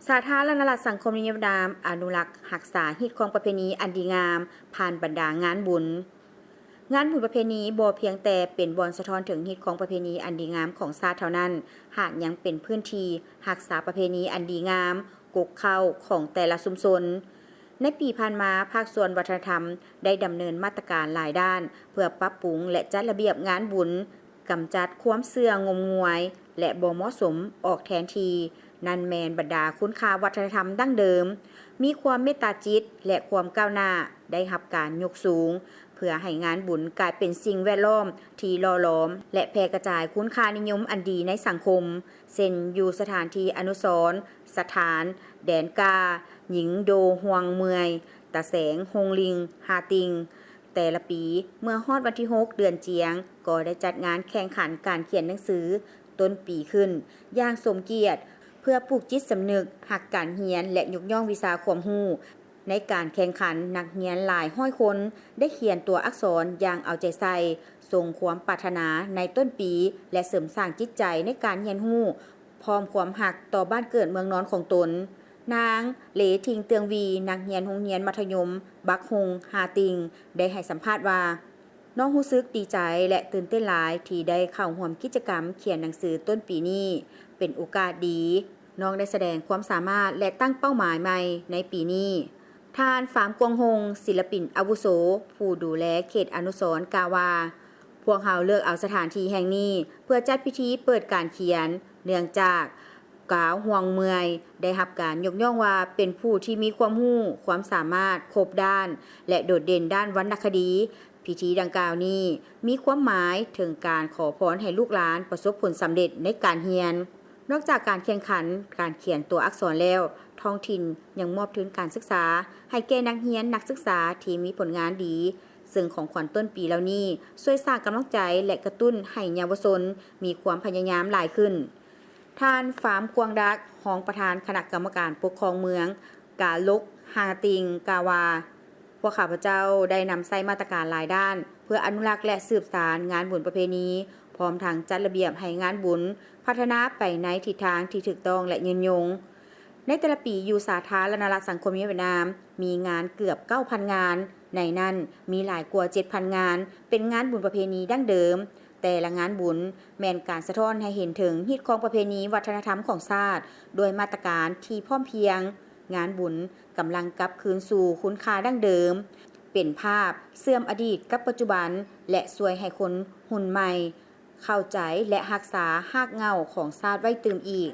ສາທາລະນະລັດສັງຄົມນິຍົມຫວຽດນາມ ອະນຸລັກຮັກສາຮີດຄອງປະເພນີອັນດີງາມ ຜ່ານບັນດາງານບຸນ. ງານບຸນປະເພນີບໍ່ພຽງແຕ່ເປັນບ່ອນສະທ້ອນເຖິງຮີດຄອງປະເພນີອັນດີງາມຂອງຊາດເທົ່ານັ້ນ, ຫາກຍັງເປັນພື້ນທີ່ຮັກສາປະເພນີອັນດີງາມ ກົກເຄົ້າຂອງແຕ່ລະຊຸມຊົນ. ໃນປີຜ່ານມາ, ພາກສ່ວນວັດທະນະທຳໄດ້ດຳເນີນມາດຕະການຫຼາຍດ້ານ ເພື່ອປັບປຸງ ແລະ ຈັດລະບຽບງານບຸນ, ກຳຈັດຄວາມເຊື່ອງົມງວາຍ ແລະ ບໍ່ເໝາະສົມອອກແທນທີ່, ນັ້ນແມ່ນບັນດາຄຸນຄ່າວັດທະນະທຳດັ້ງເດີມ, ມີຄວາມເມດຕາຈິດ ແລະ ຄວາມກ້າວໜ້າໄດ້ຮັບການຍົກສູງ, ເພື່ອໃຫ້ງານບຸນກາຍເປັນສິ່ງແວດລ້ອມທີ່ຫຼໍ່ຫຼອມ ແລະ ແຜ່ກະຈາຍຄຸນຄ່ານິຍົມອັນດີໃນສັງຄົມ, ເຊັ່ນ ຢູ່ສະຖານທີ່ອະນຸສອນສະຖານ ແດນກາ, ຍິງໂດຮວງເມື່ອຍ, ຕາແສງ, ໂຮງລິງ, ຮາຕິງ. ແຕ່ລະປີ, ເມື່ອຮອດວັນທີຫົກ ເດືອນຈຽງ, ກໍໄດ້ຈັດງານແຂ່ງຂັນການຂຽນໜັງສືຕົ້ນປີຂຶ້ນຢ່າງສົມກຽດ, ເພື່ອປູກຈິດສຳນຶກຮັກການຮຽນ ແລະ ຍົກຍ້ອງວິຊາຄວາມຮູ້. ໃນການແຂ່ງຂັນ, ນັກຮຽນຫຼາຍຮ້ອຍຄົນໄດ້ຂຽນຕົວອັກສອນຢ່າງເອົາໃຈໃສ່, ຊົງຄວາມປາດຖະໜາໃນຕົ້ນປີ ແລະ ເສີມສ້າງຈິດໃຈໃນການຮຽນຮູ້ ພ້ອມຄວາມຮັກຕໍ່ບ້ານເກີດເມືອງນອນຂອງຕົນ. ນາງ ເລ ທິງເຕີງວີ, ນັກຮຽນໂຮງຮຽນມັດທະຍົມບັກຫົງ ຮາຕິງ, ໄດ້ໃຫ້ສຳພາດວ່າ, ນ້ອງຮູ້ສຶກດີໃຈ ແລະ ຕື່ນເຕັ້ນຫຼາຍທີ່ໄດ້ເຂົ້າຮ່ວມກິດຈະກຳຂຽນໜັງສືຕົ້ນປີນີ້. ເປັນໂອກາດດີ, ນ້ອງໄດ້ສະແດງຄວາມສາມາດ ແລະ ຕັ້ງເປົ້າໝາຍໃໝ່ໃນປີນີ້. ທ່ານ ຟາມ ກວາງຮົງ, ສິນລະປິນອາວຸໂສ ຜູ້ດູແລເຂດອະນຸສອນ ກ່າວວ່າ, ພວກເຮົາເລືອກເອົາສະຖານທີ່ແຫ່ງນີ້ເພື່ອຈັດພິທີເປີດການຂຽນ, ເນື່ອງຈາກ ກາວ ຮວງເມື່ອຍ ໄດ້ຮັບການຍົກຍ້ອງວ່າເປັນຜູ້ທີ່ມີຄວາມຮູ້, ຄວາມສາມາດຄົບດ້ານ ແລະ ໂດດເດັ່ນດ້ານວັນນະຄະດີ. ພິທີດັ່ງກ່າວນີ້ມີຄວາມໝາຍເຖິງການຂໍພອນໃຫ້ລູກຫຼານປະສົບຜົນສຳເລັດໃນການຮຽນ. ນອກຈາກການແຂ່ງຂັນການຂຽນຕົວອັກສອນແລ້ວ, ທ້ອງຖິ່ນຍັງມອບທຶນການສຶກສາໃຫ້ແກ່ນັກຮຽນນັກສຶກສາທີ່ມີຜົນງານດີ, ເຊິ່ງຂອງຂວັນຕົ້ນປີເຫຼົ່ານີ້ຊ່ວຍສ້າງກຳລັງໃຈ ແລະ ກະຕຸ້ນໃຫ້ເຍົາວະຊົນມີຄວາມພະຍາຍາມຫຼາຍຂຶ້ນ. ທ່ານ ຟາມ ກວາງດັກ, ຮອງປະທານຄະນະກຳມະການປົກຄອງເມືອງກາລົກ ຮາຕິງ, ກ່າວວ່າ, ພວກຂ້າພະເຈົ້າໄດ້ນຳໃຊ້ມາດຕະການຫຼາຍດ້ານ ເພື່ອອະນຸລັກ ແລະ ສືບສານງານບຸນປະເພນີ, ພ້ອມທັງຈັດລະບຽບໃຫ້ງານບຸນພັດທະນາໄປໃນທິດທາງທີ່ຖືກຕ້ອງ ແລະ ຍືນຍົງ. ໃນແຕ່ລະປີ, ຢູ່ສາທາລະນະລັດສັງຄົມນິຍົມຫວຽດນາມ ມີງານເກືອບເກົ້າພັນງານ, ໃນນັ້ນມີຫຼາຍກວ່າເຈັດພັນງານເປັນງານບຸນປະເພນີດັ້ງເດີມ. ແຕ່ລະງານບຸນແມ່ນການສະທ້ອນໃຫ້ເຫັນເຖິງຮີດຄອງປະເພນີວັດທະນະທຳຂອງຊາດ ດ້ວຍມາດຕະການທີ່ພ້ອມພຽງ. ງານບຸນກຳລັງກັບຄືນສູ່ຄຸນຄ່າດັ້ງເດີມ, ເປັນພາບເຊື່ອມອະດີດກັບປັດຈຸບັນ ແລະ ຊ່ວຍໃຫ້ຄົນຮຸ່ນໃໝ່ເຂົ້າໃຈ ແລະ ຮັກສາຮາກເຫງົ້າຂອງຊາດໄວ້ຕື່ມອີກ.